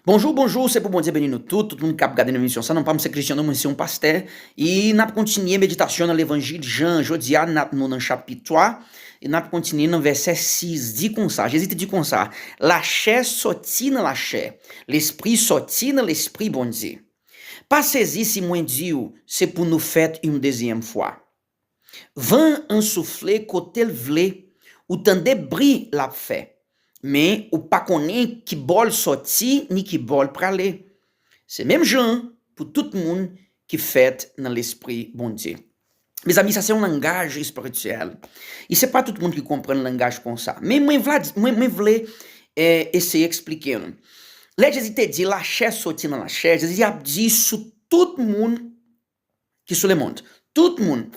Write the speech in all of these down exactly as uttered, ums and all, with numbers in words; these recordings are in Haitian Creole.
Bonjou, bonjou, se pou Bondye beni nou tout, tout moun k ap gade nan emisyon sa. Non pa m se Cristiano, mwen se yon pastè. E n ap kontinye meditasyon nan levanjil Jan. Jodi a, n ap nou nan chapit twa. E n ap kontinye nan vèsè sis. Di konsa, Jezi te di konsa, lachè sòti nan lachè, lespri sòti nan lespri Bondye. Pa sezi si mwen di w, se pou nou fèt yon dezyèm fwa. Van an soufle kote l vle, ou tande bri l ap fè, men ou pa konnen ki bò l sòti ni ki bò l prale. Se menm jan pou tout moun ki fèt nan Lespri Bondye. Mezanmi, sa se yon langaj espirityèl. E se pa tout moun ki konprann langaj konsa. Men mwen vle, mwen, mwen vle eh, eseye eksplike nou. Lè Jezi te di lachè sòti nan lachè, Jezi ap di sou tout moun ki sou lemonn. Tout moun.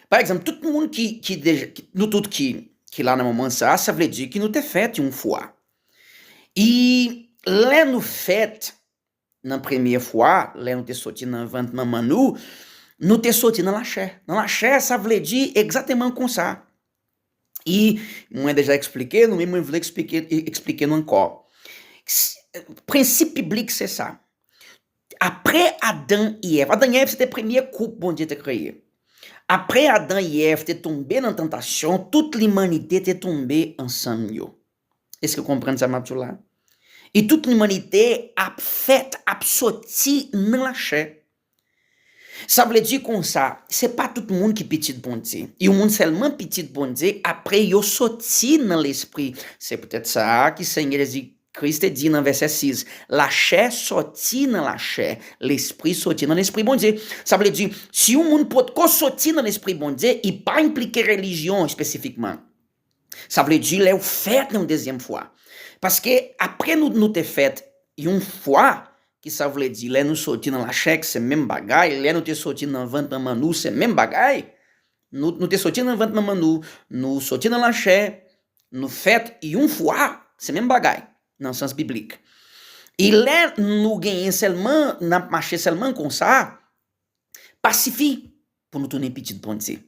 Pa egzanp, tout moun ki, ki deja, ki- nou tout ki, ki la nan moman sa, sa vle di ke nou te fèt yon fwa. E lè nou fèt nan premye fwa, lè nou te soti nan vant manman nou, nou te soti nan lachè. Nan lachè, sa vle di egzakteman konsa. E mwen deja eksplike nou, men mwen vle eksplike, eksplike nou ankò. S- Prensip biblik se sa. Apre Adan e Èv, Adan e Èv se te premye koup Bondye te kreye. Apre Adan e Èv te tonbe nan tantasyon, tout limanite te tonbe ansanm yo. Èske w konprann sa m ap di w la? E tout limanite ap fèt, ap soti nan lachè. Sa vle di konsa, se pa tout moun ki pitit Bondye. Yon moun sèlman pitit Bondye apre yo soti nan lespri. Se poutèt sa ki Senyè Jezi Kris te di nan vèsè sis, lachè soti nan lachè, lespri soti nan lespri Bondye. Sa vle di, si yon moun potko soti nan lespri Bondye, li pa enplike relijyon espesifikman. Sa vle di lè w fèt yon dezyèm fwa. Paske apre nou, nou te fèt yon fwa, ki sa vle di lè nou soti nan lachè, se menm bagay, lè nou te soti nan vant manman nou, se menm bagay. Nou, nou te soti nan vant manman nou, nou soti nan lachè, nou fèt yon fwa, se menm bagay, nan sans biblik. E lè nou genyen sèlman, n ap mache sèlman konsa, pa sifi pou nou tounen pitit Bondye.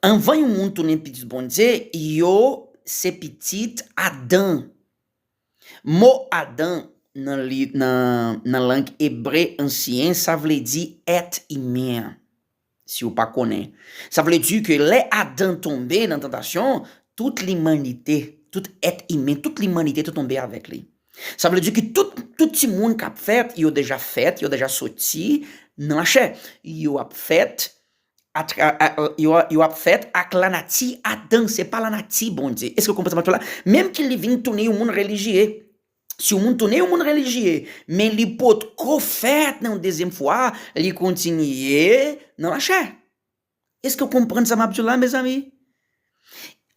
Anvan yon moun tounen pitit Bondye, yo se pitit Adan. Mo Adan nan, li, nan, nan lang ebre ansyen, sa vle di èt imen an. Si w pa konnen. Sa vle di ke lè Adan tonbe nan tantasyon, tout limanite, tout èt imen, tout limanite te tonbe avèk li. Sa vle di ke tout, tout timoun k ap fèt, yo deja fèt, yo deja soti nan lachè. Yo ap fèt, atra- a- a- yo, yo ap fèt ak lanati Adan, se pa lanati Bondye. Èske w konprann sa m ap di w la? Menm ke li vin tounen yon moun relijye. Si yon moun tounen yon moun relijye, men li potko fèt nan yon dezyèm fwa, li kontinye nan lachè. Èske w konprann sa m ap di w la, mezanmi?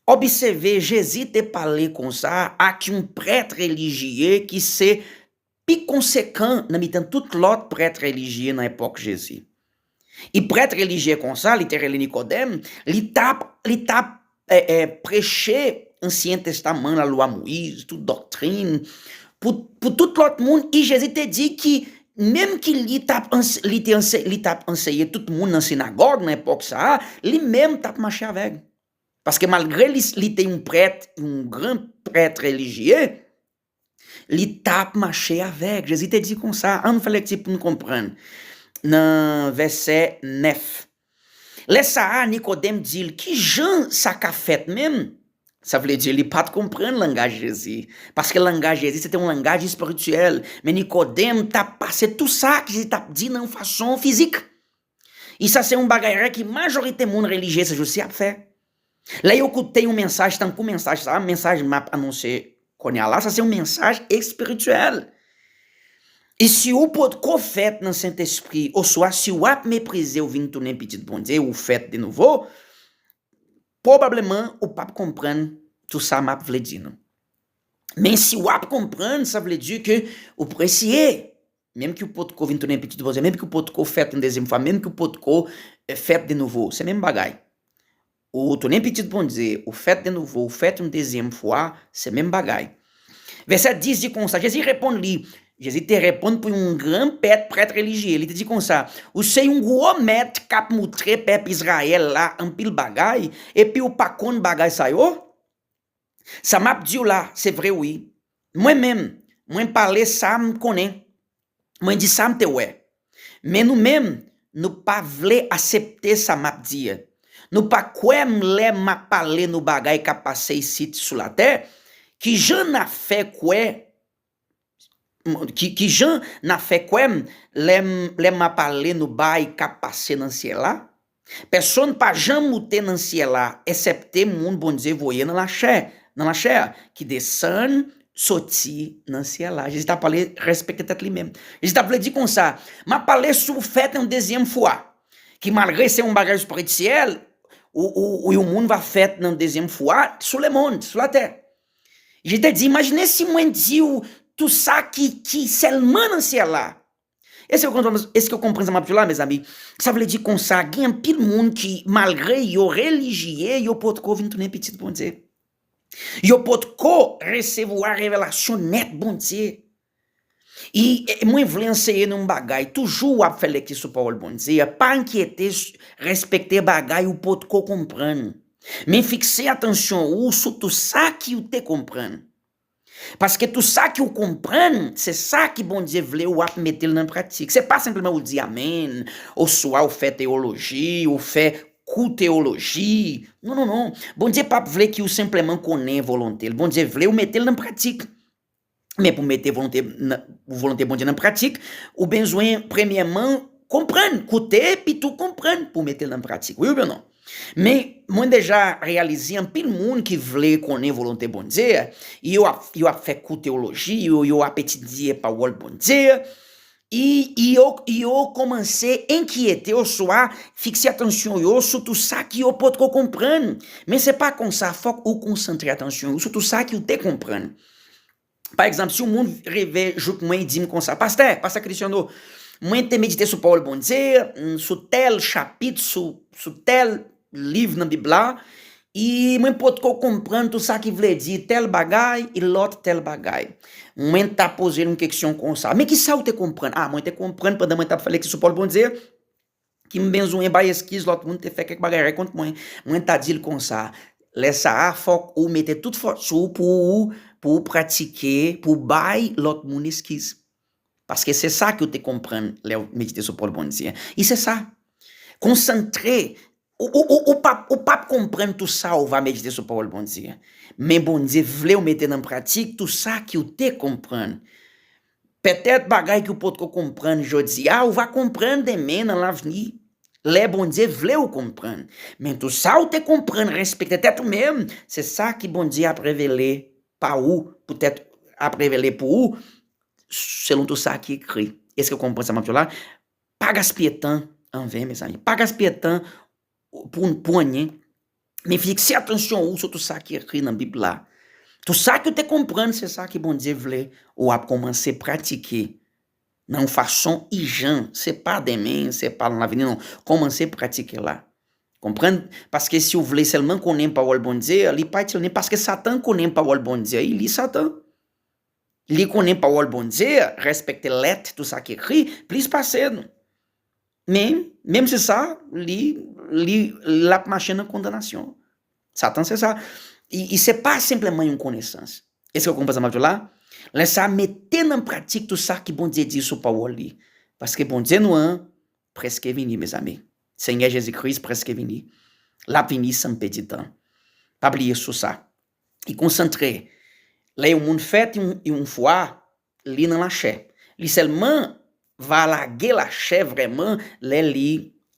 Obsève, Jezi te pale konsa ak yon prèt relijye ki se pi konsekan nan mitan tout lòt prèt relijye nan epòk Jezi. E prèt relijye konsa, li te rele Nikodèm, li t ap, li t ap eh, eh, preche Ansyen Testaman, lalwa Moyiz, tout doktrin, pou, pou tout lòt moun, e Jezi te di ki, menm ki li t ap ans- li te anse- li t ap anseye tout moun nan sinagòg nan epòk sa a, li menm t ap mache avèg. Paske malgre li, li te yon prèt, yon gran prèt relijye, li t ap mache avèk. Jezi te di konsa, ann fè lekti pou n konprann. Nan vèsè nèf. Lè sa a, Nikodèm di l, ki jan sa ka fèt menm? Sa vle di, li pa t konprann langaj Jezi. Paske langaj Jezi, se te yon langaj espirityèl. Men Nikodèm t ap pase tou sa ki Jezi t ap di nan yon fason fizik. E sa se yon bagay rè ki majorite moun relijye se jousi ap fè. Lè yo koute yon mesaj tankou mesaj sa, mesaj m ap anonse kounye a la, sa se yon mesaj espirityèl. E si w potko fèt nan Sentespri, oswa si w ap meprize w vin tounen pitit Bondye, ou fèt de nouvo, pwobableman ou p ap konprann tou sa m ap vle di nou. Men si w ap konprann, sa vle di ke ou presiye. Menm ke w potko vin tounen pitit Bondye, menm ke w potko fèt yon dezyèm fwa, menm ke w potko eh, fèt de nouvo, se menm bagay. Ou tounen pitit Bondye, ou fèt de nouvo, ou fèt yon dezyèm fwa, se menm bagay. Vèsè dis di konsa, Jezi reponn li, Jezi te reponn pou yon gran pèt prèt relijye, li te di konsa, ou se yon gwo mèt k ap moutre pèp Izrayèl la anpil bagay, epi ou pa konn bagay sa yo? Sa m ap di w la, se vre wi. Mwen menm, mwen pale sa m konnen. Mwen di sa m te wè. Men nou menm, nou pa vle aksepte sa m ap di a. Nou pa kwè m lè m ap pale nou bagay k ap pase isit sou latè. Kijan n ap fè kwè, ki, kijan n ap fè kwè m lè m, lè m ap pale nou bagay k ap pase nan syèl la? Pèsonn pa janm moute nan syèl la, eksepte moun Bondye voye nan lachè, nan lachè a, ki desann soti nan syèl la. Jezi t ap pale respekte tèt li menm. Jezi t ap vle di konsa, m ap pale sou fèt yon dezyèm fwa, ki malgre se yon bagay espirityèl, ou, ou, ou yon moun va fèt nan dezyèm fwa sou lemonn, sou latè. Jezi te di, imajine si mwen di w tou sa ki, ki sèlman nan syèl la. Èske w konprann, èske w konprann sa m ap di w la, mezanmi? Sa vle di konsa, gen anpil moun ki, malgre yo relijye, yo potko vin tounen pitit Bondye. Yo potko resevwa revelasyon nèt Bondye. E, e mwen vle anseye nou yon bagay, toujou w ap fè lekti sou pawòl Bondye a, pa enkyete, respekte bagay ou potko konprann. Men fikse atansyon ou sou tou sa ki w te konprann. Paske tou sa ki w konprann, se sa ki Bondye vle w ap mete l nan pratik. Se pa senpleman ou di amèn, oswa ou fè teyoloji, ou fè kou teyoloji. Non, non, non. Bondye p ap vle ki w senpleman konnen volonte l. Bondye vle w mete l nan pratik. Men pou mete volonte, nan, volonte Bondye nan pratik, ou bezwen premyèman konprann, koute, epi tou konprann pou mete l nan pratik. Wi oubyen non? Men, mwen deja reyalize anpil moun ki vle konnen volonte Bondye, yo ap, yo ap fè kou teyoloji, yo, yo ap etidye pawòl Bondye, e, e yo, yo kòmanse enkyete oswa fikse atansyon yo sou tou sa ki yo potko konprann. Men se pa konsa, fòk ou konsantre atansyon ou sou tou sa ki ou te konprann. Pa egzanp, si yon moun rive jouk mwen, li di m konsa, pastè, pastè Cristiano, mwen te medite sou pawòl Bondye, mm, sou tèl chapit, sou, sou tèl liv nan Bib la, e mwen potko konprann tou sa ki vle di tèl bagay, e lòt tèl bagay. Mwen ta poze l yon kesyon konsa, men ki sa w te konprann? A, mwen te konprann pandan mwen t ap fè lekti sou pawòl Bondye, ki m bezwen bay eskiz lòt moun te fè kèk bagay kont mwen. Mwen ta di l konsa, lè sa a, fòk ou mete tout fòs ou pou ou, pou ou pratike, pou w bay lòt moun eskiz. Paske se sa ke w te konprann lè w medite sou pawòl Bondye. E se sa. Konsantre. Ou, ou, ou, ou p ap, ou p ap konprann tou sa ou va medite sou pawòl Bondye. Men Bondye vle w mete nan pratik tou sa ke w te konprann. Petèt bagay ke w potko konprann jodi a, ou va konprann demen nan lavni, lè Bondye vle w konprann. Men tou sa ou te konprann, respekte tèt ou menm, se sa ki Bondye ap revele pa ou, poutèt ap revele pou ou, selon tou sa ki ekri. Èske w konprann sa m ap di w la? Pa gaspiye tan anven, mezanmi. Pa gaspiye tan pou, pou anyen. Men fikse atansyon ou sou tou sa ki ekri nan Bib la. Tou sa ke w te konprann, se sa ke Bondye vle ou ap kòmanse pratike nan yon fason ijan. Se pa demen, se pa nan lavni, non. Kòmanse pratike la. Konprann? Paske si w vle sèlman konnen pawòl Bondye, li pa itil ni paske Satan konnen pawòl Bondye, li Satan. Li konnen pawòl Bondye, respekte lèt, tou sa ki ekri, plis pase nou. Men, menm se sa, li, li, l ap mache nan kondanasyon. Satan se sa. I, i se pa senpleman yon konesans. Èske w konprann sa m ap di w la? Lè sa, mete nan pratik tou sa ki Bondye di sou pawòl li. Paske Bondye nou an prèske vini, mezanmi. Senyè Jezi Kris prèske vini. L ap vini san pèdi tan. Pa bliye sou sa. I konsantre. Lè yon moun fèt yon, yon fwa, li nan lachè. Li sèlman va lage lachè vrèman lè li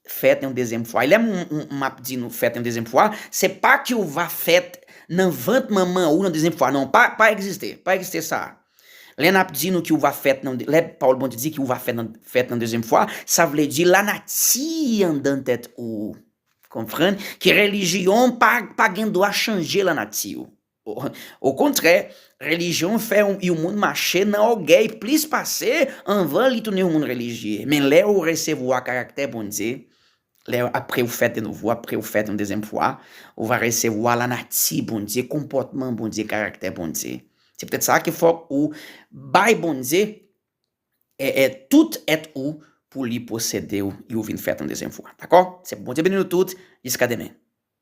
fèt yon dezyèm fwa. E lè m, m, m ap di nou fèt yon dezyèm fwa, se pa ke w va fèt nan vant manman ou nan dezyèm fwa. Non, pa, pa egziste. Pa egziste sa. Lè n ap di nou ke w va fèt nan, lè pawòl Bondye di ke w va fèt nan, fèt nan dezyèm fwa, sa vle di lanati anndan tèt ou. Konprann? Ke relijyon pa, pa gen dwa chanje lanati ou. O, okontrè, relijyon fè yon, yon moun mache nan ògèy plis pase anvan li tounen yon moun relijye. Men lè ou resevwa karaktè Bondye, lè apre ou fèt de nouvo, apre ou fèt yon dezyèm fwa, ou va resevwa lanati Bondye, konpòtman Bondye, karaktè Bondye. Se poutèt sa ke fòk ou bay Bondye e, e tout èt ou pou li posede w, e w vin fèt yon dezyèm fwa. Dakò? Se Bondye beni nou tout. Jiska demen.